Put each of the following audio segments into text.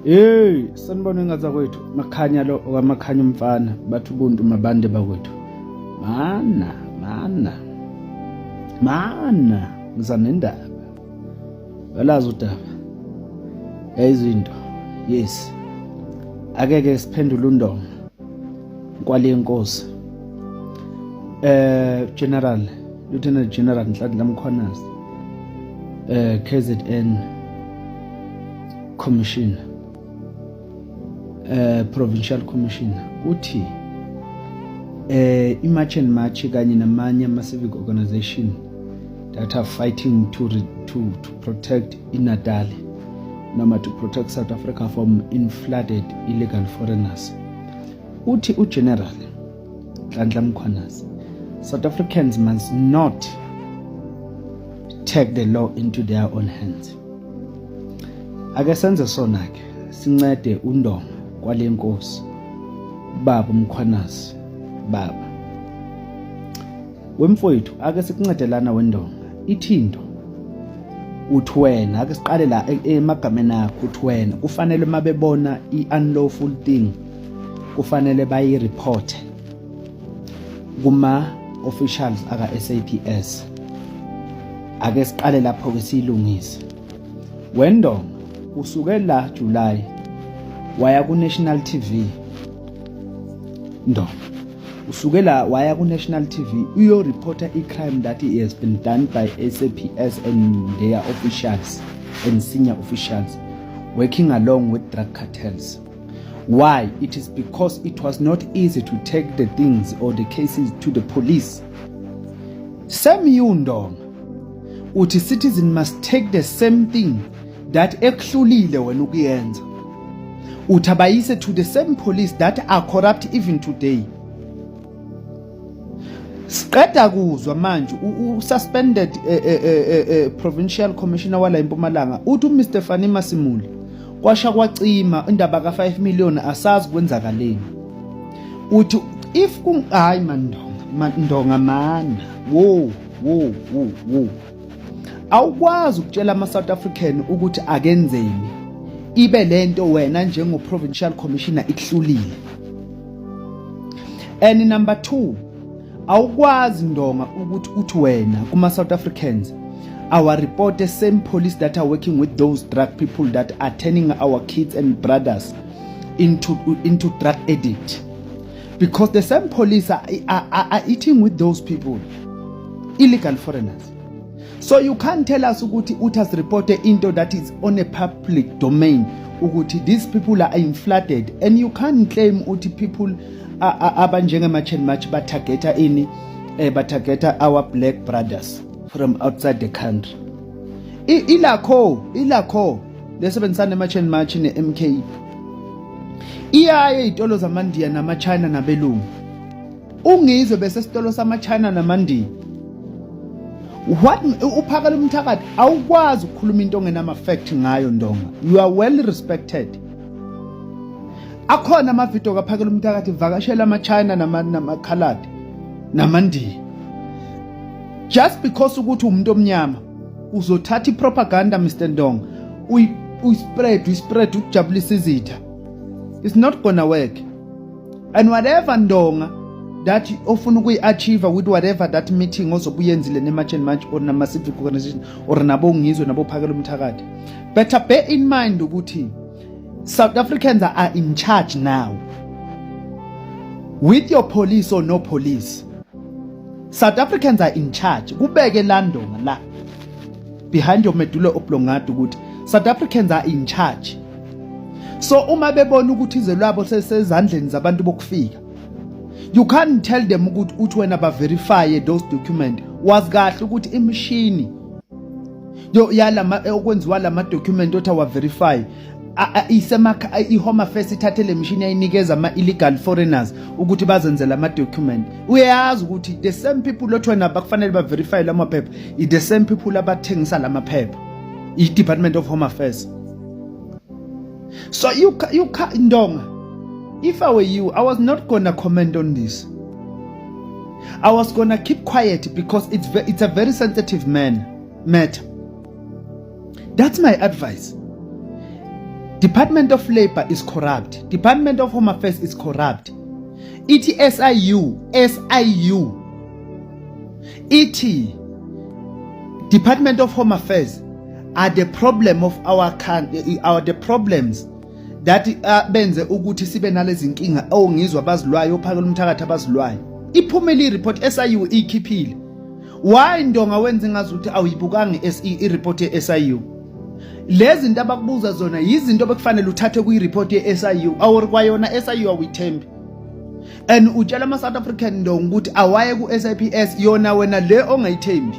Hey, sanibona ingaza kwethu. Makhanya lo okamakhanya umfana, bathi ubuntu mabande bakwethu. Mana, mana. Mana, ngiza nendaba. Balazi udaba. Yayizinto. Yes. Ake ke siphendule uNdonga. Nkwali yenkosi. General, Lieutenant General Nhlanhla Mkhwanazi. KZN Commissioner, Provincial Commissioner, uthi iMarch and March kanye namanye ama civic organization that are fighting to protect iNatal noma to protect South Africa from inflooded illegal foreigners. Uthi uGeneral Nhlanhla Mkhwanazi, South Africans must not take the law into their own hands. Ake senze sona ke, sincede uNdonga kwale nkosi, baba uMkhwanazi, baba wemfowethu, ake sikuncede lana wendonga. Ithinto uthi wena, ake siqale la emagameni akho, uthi wena kufanele mabebona i-unlawful thing kufanele bayi-report kuma officials aka SAPS. Ake siqale lapho ke siyilungise. Wendonga, usuke la July waya ku National TV. Ndonga, usuke la waya ku National TV uyo-reporta i-crime that has been done by SAPS and their officials and senior officials working along with drug cartels. Why? It is because it was not easy to take the things or the cases to the police. Same you, Ndonga, uthi citizen must take the same thing that ekuhlulile wena ukuyenza, uthi abayise to the same police that are corrupt even today. Siqeda kuzwa manje u-suspended provincial commissioner wala eMpumalanga uthi uMr Fannie Masimule kwasha kwacima indaba ka5 million, asazi kwenzakaleni. Uthi if hayi mandonga, mandonga, mana, wo wo wo wo, awukwazi ukutshela ama South African ukuthi akenzeni ibe lento wena njengo provincial commissioner ikuhlulile. And number 2, awukwazi Ndonga ukuthi uthi wena kuma South Africans our report the same police that are working with those drug people that are turning our kids and brothers into drug addict, because the same police are eating with those people, illegal foreigners. So you can't tell us ukuthi uthi asireport into that is on a public domain ukuthi these people are inflated, and you can't claim uthi people abanjenge-March and March batargeta ini, batargeta our black brothers from outside the country. Ilakho lesebenzisana ne-March and March ne-MK iyaye ey'tolo zamaNdiya namaChina nabelungu. Ungizwe bese sitolo samaChina namaNdiya what uphakela umthakathi. Awukwazi ukukhuluma into ongenama-fact ngayo, Ndonga. You are well respected. Akhona amavidiyo kaphakela umthakathi vakashela ama-China namakhaladi namandiya. Just because ukuthi umuntu omnyama uzothatha ipropaganda, Mr Ndonga, uyispread, uyispread ukujabulisa izitha, it's not gonna work. And whatever, Ndonga, that ofuna ukuyi-achieve with whatever that meeting ozobe uyenzile ne-March and March or nama-civic organization or nabo ngizwe nabophakela umthakathi, better bear in mind ukuthi South Africans are in charge now, with your police or no police. South Africans are in charge. Kubeke la, Ndonga, la behind your medulla oblongata ukuthi South Africans are in charge. So uma bebona ukuthi izwe lwabo sesezandleni zabantu bokufika, you can't tell them ukuthi uthi wena ba verify those document. Wazi kahle ukuthi imishini yo yalama okwenziwa lama document othi awa verify isemakha, i-Home Affairs ithathe le mishini yayinikeza ama-illegal foreigners ukuthi bazenzele ama-document. Uyazi ukuthi the same people othi wena bakufanele ba-verify la maphepha i the same people abathengisa la maphepha, i-Department of Home Affairs. So you Ndonga, if I were you, I was not gonna comment on this. I was gonna keep quiet because it's a very sensitive man matter. That's my advice. Department of Labor is corrupt. Department of Home Affairs is corrupt. Ithi SIU, SIU. Ithi Department of Home Affairs are the problem of our country, are the problems that benze ukuthi sibe nalezi nkinga ongizwa abazilwayo ophakela umthakathi abazilwayo. Iphumile i-report SIU ikhiphile. Why Ndonga wenze ngazuthi awuyibukanga i-report ye-SIU? Lezi zinto abakubuza zona yizinto bekufanele uthathe kuyi-report ye-SIU awuri kwayona SIU awuyithembi and utshela ama-South African Ndonga ukuthi awaye ku-SAPS yona wena le ongayithembi.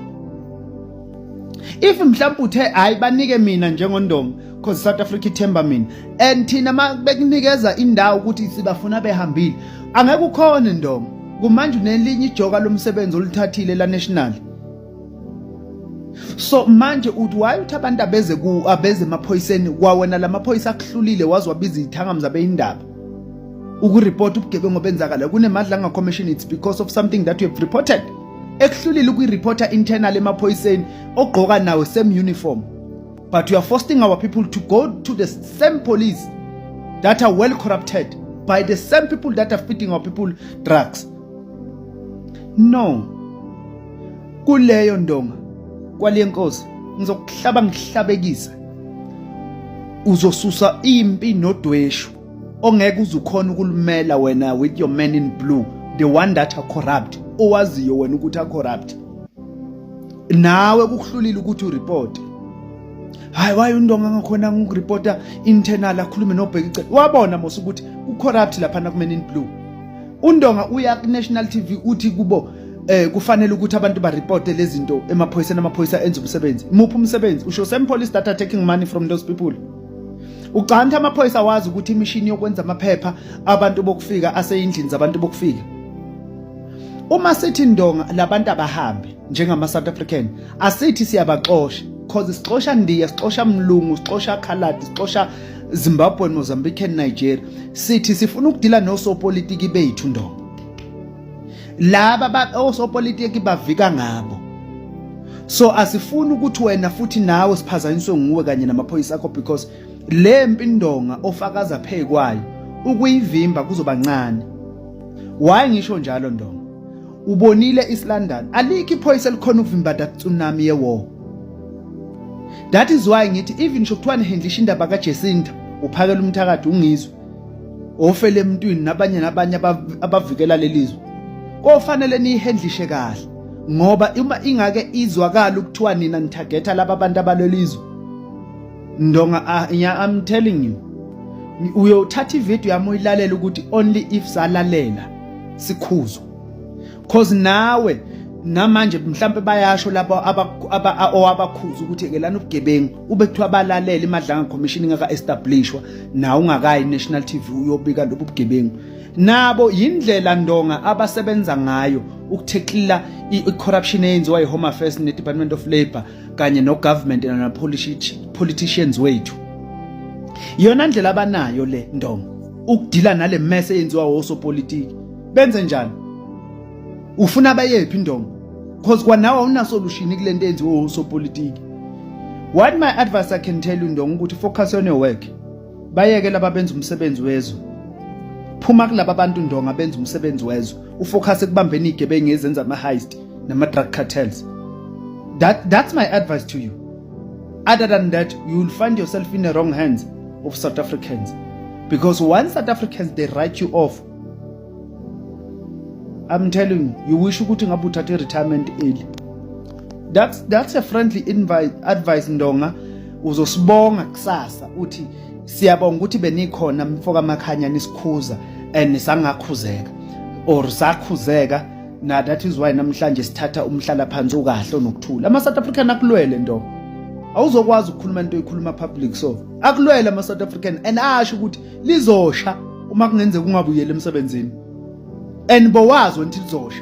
If mhlawumbe uthe hayi banike mina njengoNdonga because South Africa ithemba mina and thina bekunikeza indawo ukuthi sibafuna behambile angeke ukhone Ndonga. Kumanje unelinye ijoka lomsebenzi oluthathile la national. So manje uthi why uthi abantu abeze ku abeze emaphoyiseni kwawena lamaphoyisa akuhlulile waze wabiza ithangami zabe indaba ukureport ubugebengu obenzakala kuneMadlanga Commission. It's because of something that you have reported ekuhlulile ukuyireporta internal emaphoyiseni ogqoka nawo same uniform, but you are forcing our people to go to the same police that are well corrupted by the same people that are feeding our people drugs. No, kuleyo Ndonga kwale nkosi ngizokuhlaba ngihlabekise, uzosusa impi nodweshu ongeke uzukhona ukulumela wena with your men in blue, the one that are corrupt, owaziyo wena ukuthi are corrupt. Nawe kukuhlulile ukuthi ureport. Hayi, why uNdonga ngakhona ukureporta internal, akhulume noBheki Cele? Wabona mos ukuthi ku-corrupt laphana ku-men in blue. UNdonga uya ku-national TV uthi kubo kufanele ukuthi abantu bareporte lezi zinto emaphoyiseni, amaphoyisa enza umsebenzi. Muphi umsebenzi? Usho same police that are taking money from those people. Ucanta amaphoyisa wazi ukuthi imishini yokwenza amaphepha abantu bokufika aseyindlini zabantu bokufika. Uma sithi Ndonga labantu abahambe njengama South African, asithi siyabaxosha, cause sixosha Ndiya, sixosha Mlungu, sixosha Khalad, sixosha Zimbabwe, Mozambique and Nigeria. Sithi sifuna ukudila nosopolitiki bethu Ndonga. Laba osopolitiki bavika ngabo, so asifuni ukuthi wena futhi nawe siphazanyiswe nguwe kanye namaphoyisa akho, because le mpi Ndonga ofakaza phekwayo ukuyivimba kuzoba ncane. Why ngisho njalo Ndonga? Ubonile East London, alikho iphoyisa elikhona ukuvimba that tsunami ye war. That is why ngithi even shokuthiwa nihandlisha indaba kaJacinta uphakela umthakathi ungizwe ofele emntwini nabanye nabanye abavikela lelizwe, kofanele niyihandlishe kahle, ngoba uma ingake izwakala ukuthiwa nina nitargeta laba abantu abalelizwe Ndonga, I'm telling you, uyothatha ivideo yami uyilalela ukuthi only if salalela sikhuzwa, cause nawe namanje mhlambe bayasho labo owabakhuza ukuthi ekelana ubugebengu ube kuthiwa balalela iMadlanga Commission ingaka establishwa na ungakayi National TV uyobika lobu bugebengu. Nabo yindlela Ndonga abasebenza ngayo ukuthekla i-corruption eyenziwa yi-Home Affairs ne-Department of Labour kanye no-government nama-politicians wethu. Iyona ndlela abanayo le Ndonga ukudila nale mess eyenziwa osopolitiki. Benze njani? Ufuna bayephi Ndonga? Because kwanawe awuna solution kule nto eyenziwa osopolitiki. What my advice I can tell you Ndonga ukuthi focus on your work, bayeke laba benza umsebenzi wezwe. Phuma kulaba bantu Ndonga benza umsebenzi wezwe, ufocus ekubambeni igebengu ezenza ama-heist nama-drug cartels. That's my advice to you. Other than that, you will find yourself in the wrong hands of South Africans, because once South Africans, they write you off, I'm telling you, you wish ukuthi ngabe uthathe retirement early. That's a friendly invite advice Ndonga. Uzosibonga kusasa uthi siyabonga ukuthi benikhona mfoka Makhanya nisikhuza and sangakhuzeka or sakhuzeka na. That is why namhlanje sithatha umhlala phansi okahle onokuthula. Ama South African akulwele Ndonga, awuzokwazi ukukhuluma into oyikhuluma public, so akulwele ama South African and asho ukuthi lizosha uma kungenzeka ungabuyeli emsebenzini, and bowazi wena ukuthi lizosha.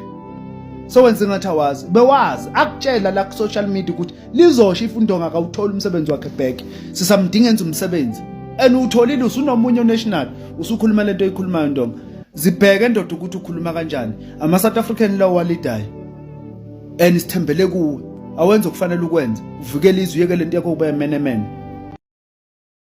So wenza ngathi awazi, bewazi akutshela la ku social media ukuthi lizosha if uNdonga akawuthola umsebenzi wakhe back, sisamdinga enza umsebenzi, and utholile usunomunye national usukhuluma lento oyikhulumayo Ndonga. Zibheke ndoda ukuthi ukhuluma kanjani. Ama South African law walidayo and sithembele kuwe, awenze okufanele ukwenze, uvikele izwe, uyeke lento yakho kuba yemenemene.